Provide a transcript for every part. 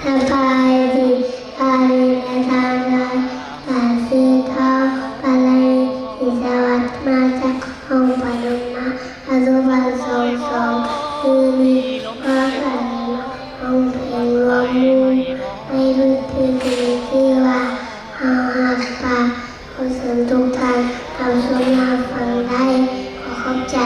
ສະບາຍດີ ທ່ານ ແລະ ທ່ານຫຼາຍ. ຂ້າຊື່ ທ້າວ ປາລະນີ ສີສະຫວັດ ມາຈາກຫ້ອງປະຖົມມະ ອະນຸບານສອງສອງ. ມື້ນີ້ ພວກຂ້າຈະມາຮ້ອງເພງລວມໝູ່ ໃນບົດເພງທີ່ມີຊື່ວ່າ ເຮົາຮັກປາ. ຂໍເຊີນທຸກທ່ານຮັບຊົມຮັບຟັງໄດ້. ຂໍຂອບໃຈ.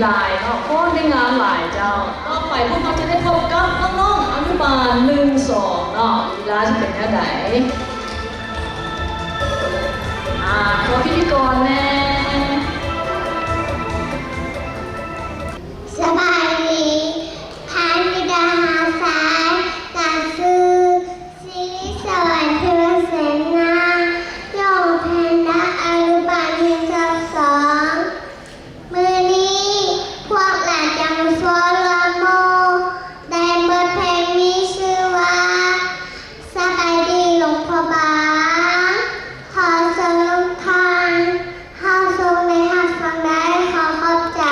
ຫຼາຍເນາະ ຟ້ອນໄດ້ງາມຫຼາຍເຈົ້າ. ຕໍ່ໄປພວກເຮົາຈະໄດ້ພົບກັບນ້ອງໆອະນຸບານໜຶ່ງ ສອງເນາະ ລີລາຊິເປັນແນວໃດ? ອ່າ ຂໍພິທີກອນແດ່. ສະບາຍດີ ທ່ານທິດາຫາຊາຍ ລະຊື່ ສິລິສະຫວັນ ເທວະເສນາ ນ້ອງແພນດ້າ ອະນຸບານເຮັດສອງ. ມື້ນີ້ພວກຫຼານຈາກໂຮງຮຽນລາວມໍ ໄດ້ບົດເພງມີຊື່ວ່າ ສະບາຍດີຫຼວງພະບາງ. ຂໍເຊີນທຸກທ່ານ ເຮົາຊົງໄດ້ຮັບຟັງໄດ້. ຂໍຂອບໃຈ.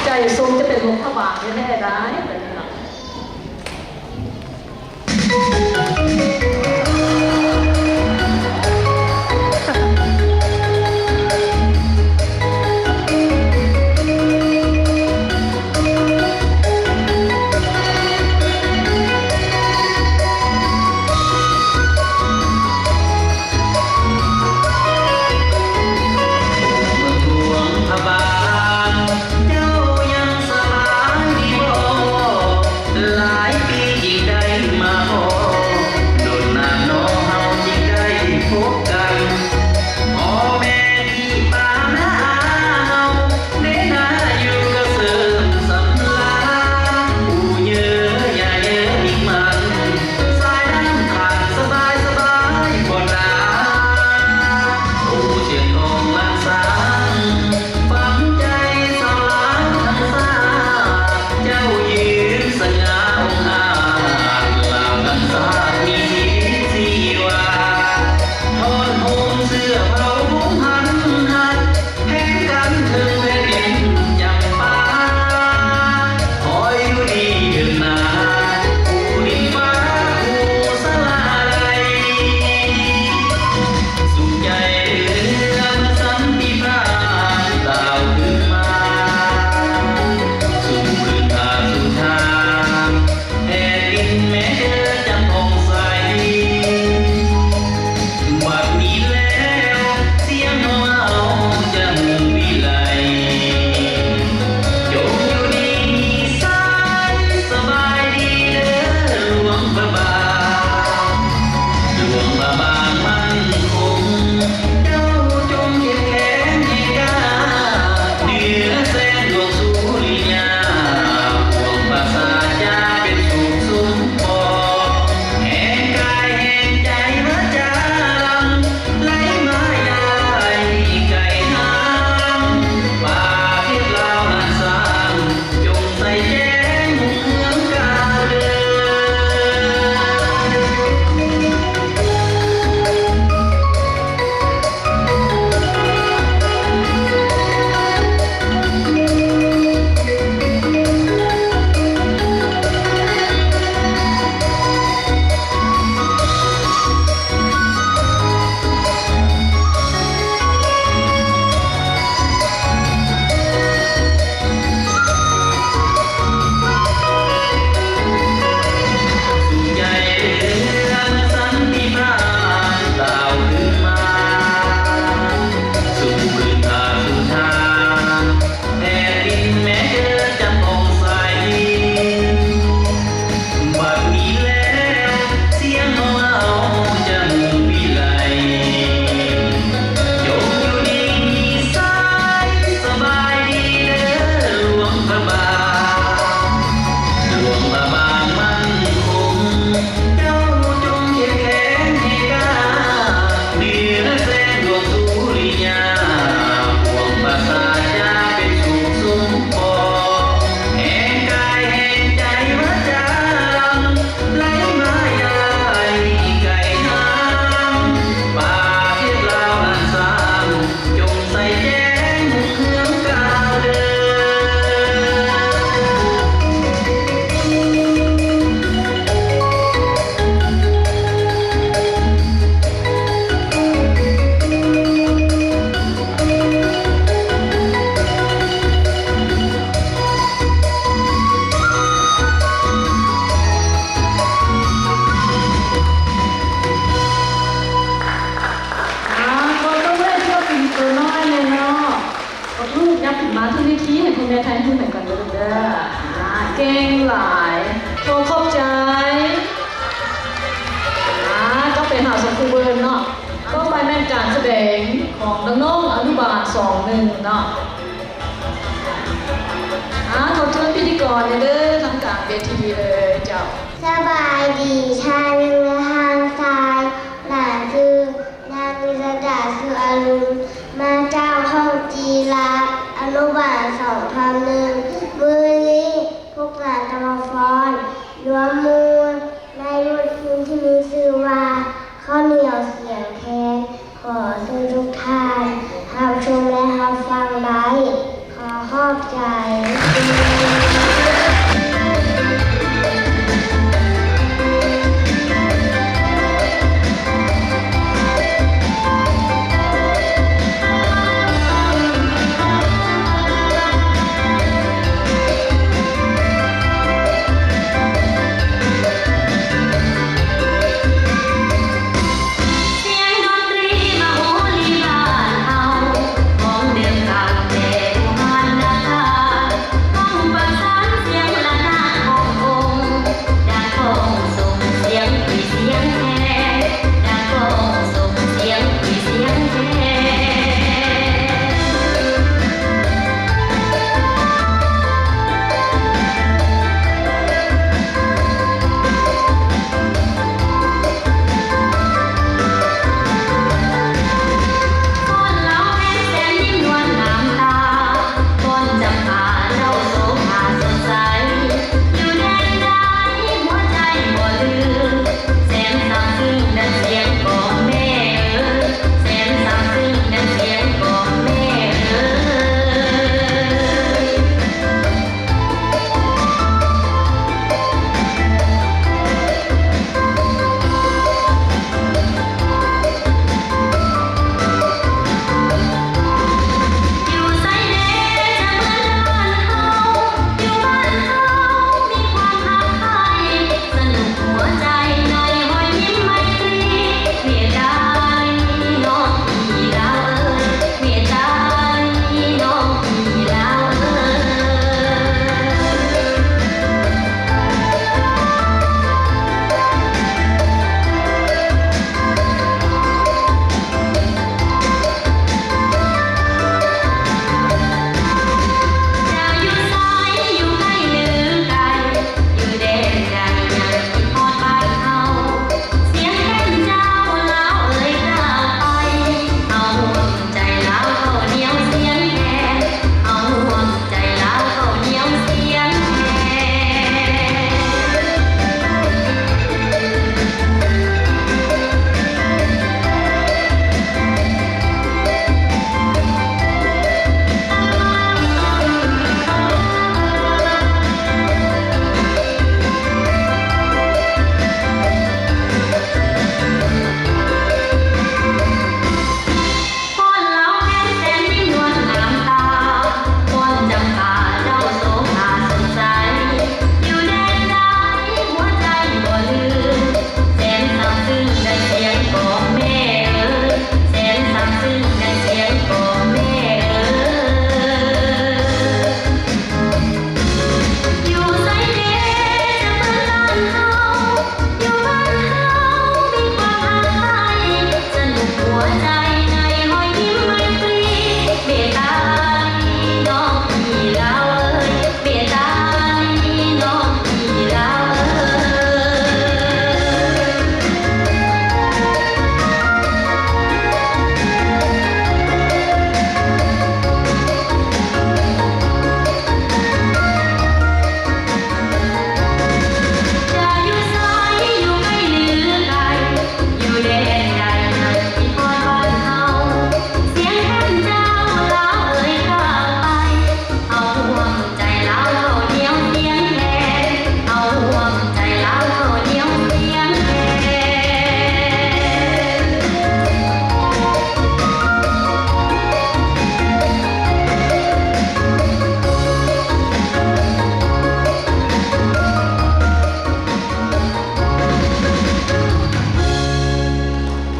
ໃຈຊົງຈະເປັນຫຼວງພະບາງແທ້ໆໄດ໋. ເມືອງຫຼວງພະບາງ ເຈົ້າຍັງສະບາຍດີບໍ່? ມາທາງເວທີໃຫ້ພໍ່ແມ່ຖ່າຍຮູບໃຫ້ກ່ອນເດີລູກເດີ. ອ່າ ເກັ່ງຫຼາຍ. ຂໍຂອບໃຈ. ອ່າ ກໍໄປຫາສັກຄູເບິ່ງເນາະ. ຕໍ່ໄປແມ່ນການສະແດງຂອງນ້ອງໆອະນຸບານສອງໜຶ່ງເນາະ. ອ່າ ຂໍເຊີນພິທີກອນເດີ ທາງກາງເວທີເລີຍເຈົ້າ. ສະບາຍດີທ່ານ ແລະ ທ່ານຊາຍ. ຫຼານຊື່ ນາງ ວິລະດາ ສຸອາລຸນ ມາຈາກຫ້ອງຈີລາອະນຸບານສອງທັບໜຶ່ງ. ມື້ນີ້ພວກຫຼານຈະມາຟ້ອນລວມໝູ່ໃນບົດເພງທີ່ມີຊື່ວ່າ ເຂົ້າໜຽວສຽງແຄນ. ຂໍເຊີນທຸກທ່ານຮັບຊົມ ແລະ ຮັບຟັງໄດ້. ຂໍຂອບໃຈ.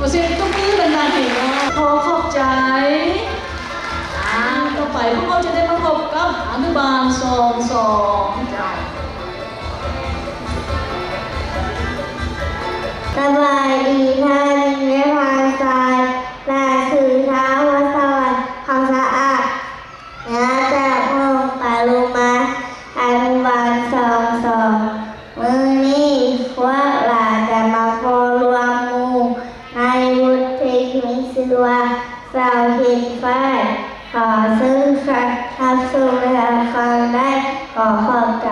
ຂໍສຽງຕົບມືດັງໆໃຫ້ເນາະ. ຂໍຂອບໃຈ. ອ່າ ຕໍ່ໄປພວກເຮົາຈະໄດ້ມາ ອະນຸບານສອງສອງ ເຈົ້າ. ສະບາຍດີທ່ານແມ່ພານຊາຍ, ຫຼານຊື່ ທ້າວ ວັດສະຫວັນ ຄຳສະອາດ ມາຈາກຫ້ອງປະໂລມາ ອະນຸບານສອງສອງ. ມື້ນີ້ພວກຫຼານຈະມາເຂົ້າຮ່ວມໝູ່ໃນບົດເພງທີ່ມີຊື່ວ່າ ສາວເຫັນຝ້າຍ. ຂໍເຊີນທ່ານຮັບຊົມແລະຮັບຟັງໄດ້. ຂໍຂອບໃຈ.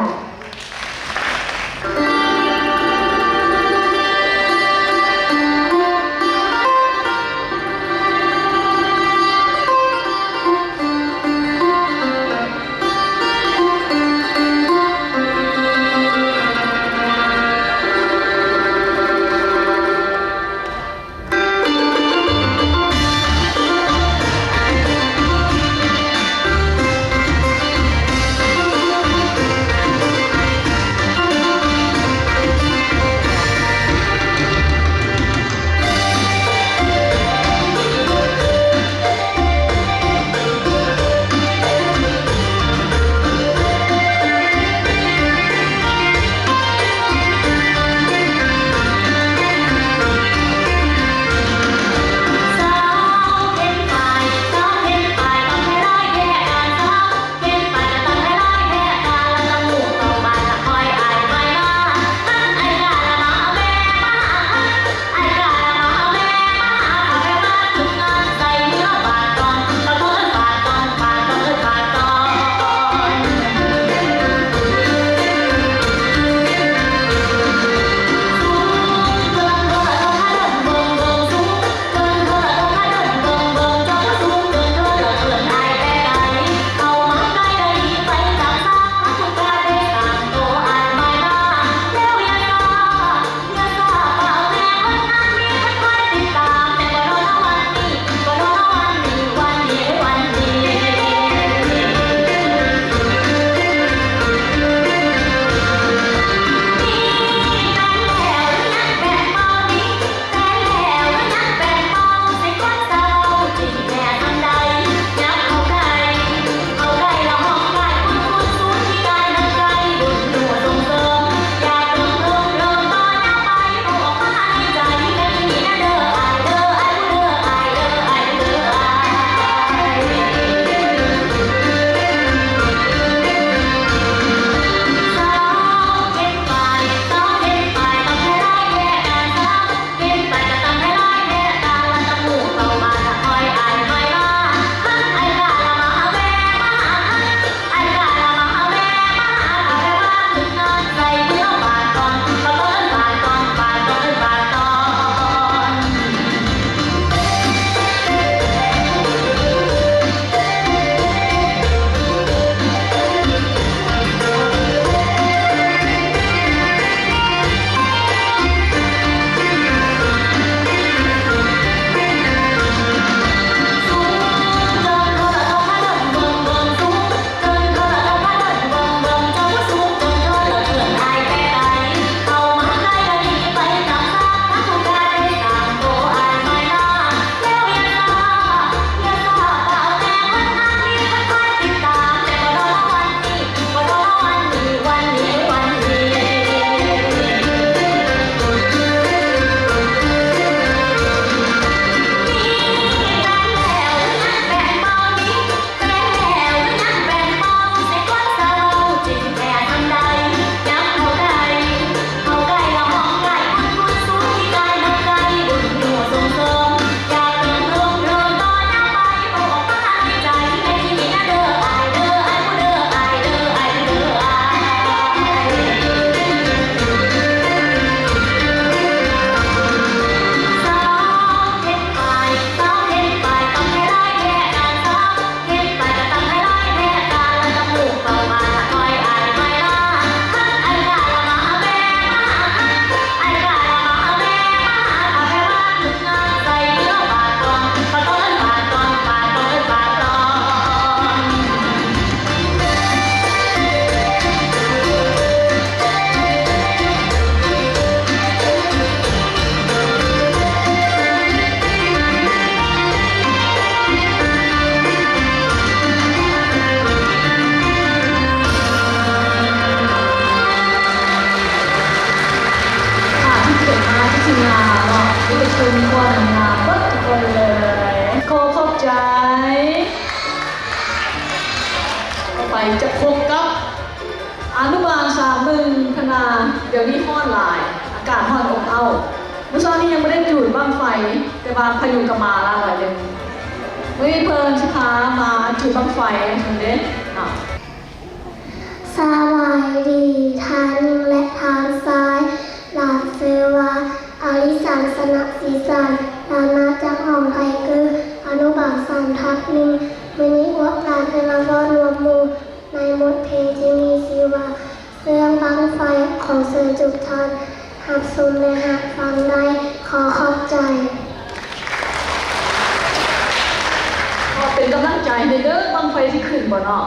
ຈະພົບກັບອະນຸບານສາມໜຶ່ງ ເພິ່ນວ່າດຽວນີ້ຮ້ອນຫຼາຍ ອາກາດຮ້ອນອົບເອົ້າ. ມື້ເຊົ້ານີ້ຍັງບໍ່ໄດ້ຈູດບັ້ງໄຟ ແຕ່ວ່າພາຍຸກໍມາແລ້ວໜ້ອຍໜຶ່ງ. ມື້ນີ້ເພິ່ນຊິພາມາຈູດບັ້ງໄຟຊັ້ນເດ້ເນາະ. ສະບາຍດີທ່ານຍິງ ແລະ ທ່ານຊາຍ. ຫຼານຊື່ວ່າ ອາລິສັນ ຊະນະສີສັນ, ຫຼານມາຈາກຫ້ອງໄທເກີ ອະນຸບານສາມທັບໜຶ່ງ. ມື້ນີ້ພວກຫຼານຈະມາຟ້ອນລວມໝູ່ ໃນບົດເພງທີ່ມີຊື່ວ່າ ເຊື່ອງບັ້ງໄຟ ຂໍເຊີນທຸກທ່ານຮັບຊົມ ແລະ ຮັບຟັງໄດ້. ຂໍຂອບໃຈ. ຂໍເປັນກຳລັງໃຈໃຫ້ເດີ ບັ້ງໄຟຊິຂຶ້ນບໍ່ເນາະ?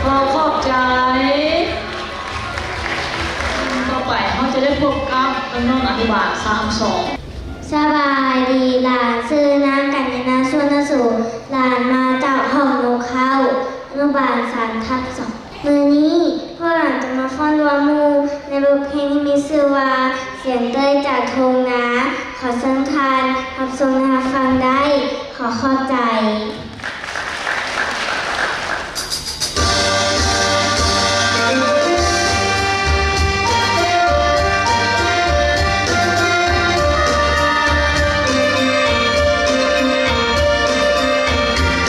ຂໍຂອບໃຈ. ຕໍ່ໄປເຮົາຈະໄດ້ພົບກັບນ້ອງໆອະນຸບານສາມສອງ. ສະບາຍດີ, ຫຼານຊື່ນາງ ກັນຍະນາ ສວນນະໂສ, ຫຼານມາຈາກຫ້ອງນົກເຂົາ ອະນຸບານສາມທັບສອງ. ມື້ນີ້ພວກຫຼານຈະມາຟ້ອນລວມໝູ່ໃນບົດເພງທີ່ມີຊື່ວ່າ ສຽງເຕີຍຈາກທົ່ງນາ. ຂໍເຊີນທ່ານຮັບຊົມ ແລະ ຮັບຟັງໄດ້. ຂໍຂອບໃຈ.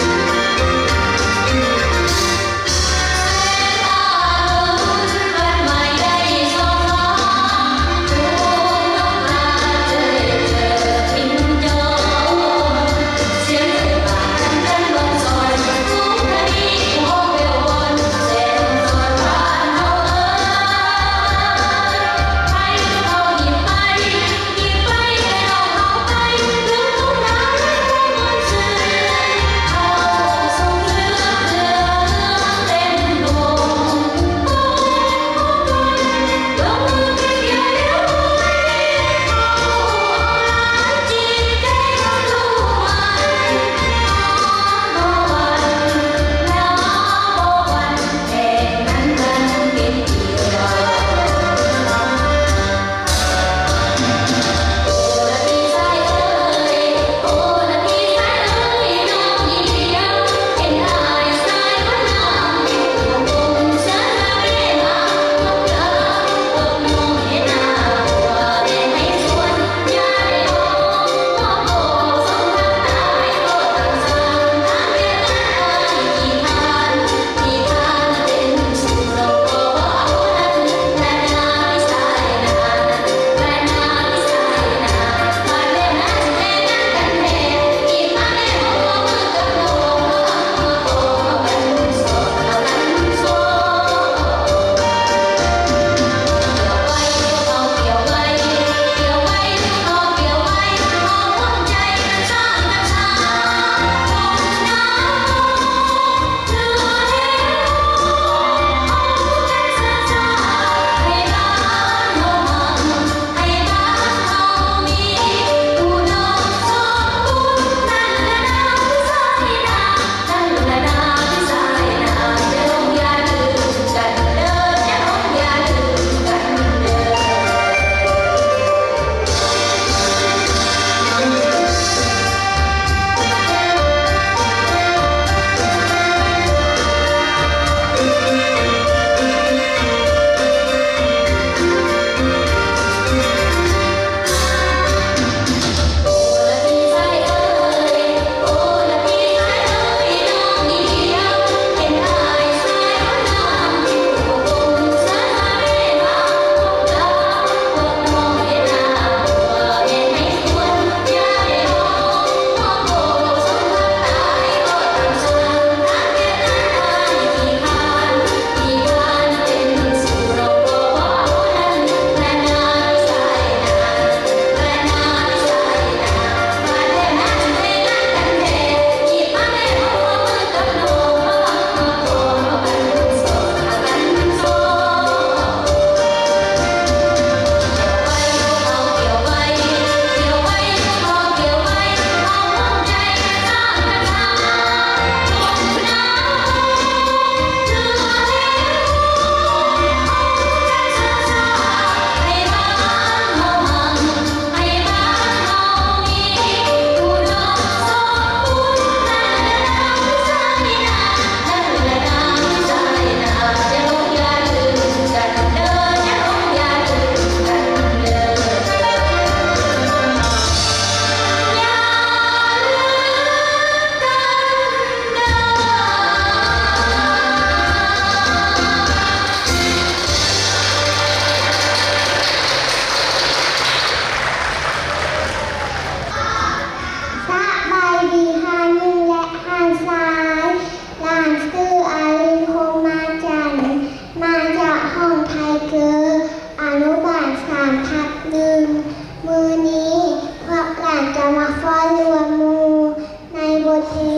ຂໍ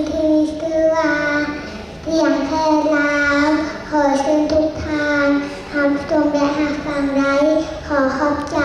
ທີ່ມີຊື່ວ່າ ສຽງແທ້ລາວ. ຂໍເຊີນທຸກທ່ານຮັບຊົມ ແລະ ຮັບຟັງໄດ້. ຂໍຂອບໃຈ.